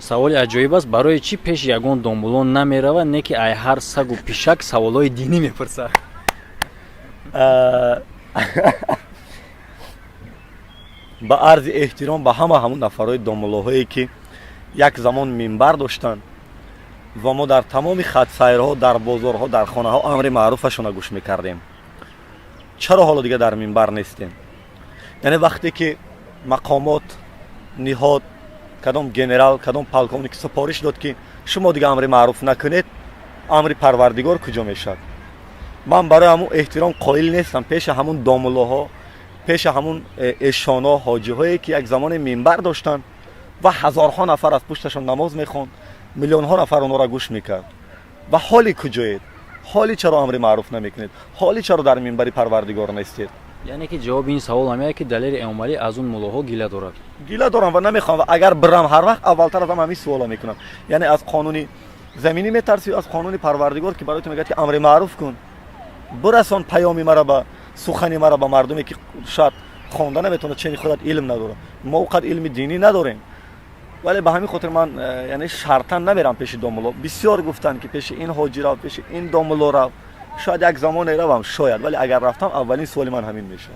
Саволи аҷоиб аст: барои чӣ пеши ягон домулло намеравад, не ки ай ҳар сагу пишак саволҳои динӣ мепурсад? Ба арзи эҳтиром ба ҳама ҳамун нафарҳои домуллоҳое, ки як замон минбар доштанд ва мо дар тамоми хатсайрҳо, дар бозорҳо, дар хонаҳо амри маъруфашонро гӯш мекардем, чаро ҳоло дига дар минбар нестем? Яъне вақте ки мақомот, ниҳод, кадом генерал, кадом полковник супориш дод, ки шумо дига амри маъруф накунед, амри Парвардигор куҷо мешавад? Ман барои ҳамун эҳтиром қоил нестам пеши ҳамун домуллоҳо, пеши ҳамун эшоно, ҳоҷиҳое, ки як замоне минбар доштанд ва ҳазорҳо нафар аз пушташон намоз мехонд, миллионҳо нафар онҳоро гӯш мекард. Ва ҳоли куҷоед? Ҳоли чаро амри маъруф намекунед? Ҳоли чаро дар минбари Парвардигор нестед? Яъне ки ҷавоби ин савол ҳамеа, ки Далери Эмомалӣ аз он муллоҳо гила дорад. Гила дорам ва намехоҳам. Ва агар бирам, ҳар вақт аввалтар аз ҳама ҳамин суоло мекунам: яъне аз қонуни заминӣ метарсӣ, аз қонуни Парвардигор, ки барои ту мегӯяд, ки амри маъруф кун, бирасон паёми мара, ба сухани мара ба мардуме, ки шояд хонда наметавонад, чени худат илм надорад? Мо он қадр илми динӣ надорем, вале ба ҳамин хотир ман яъне шартан намерам пеши домулло. Бисёр гуфтанд, ки пеши ин ҳоҷӣ рав, пеши ин домулло рав. Шояд як замоне равам, шояд, вале агар рафтам, аввалин суоли ман ҳамин мешавад.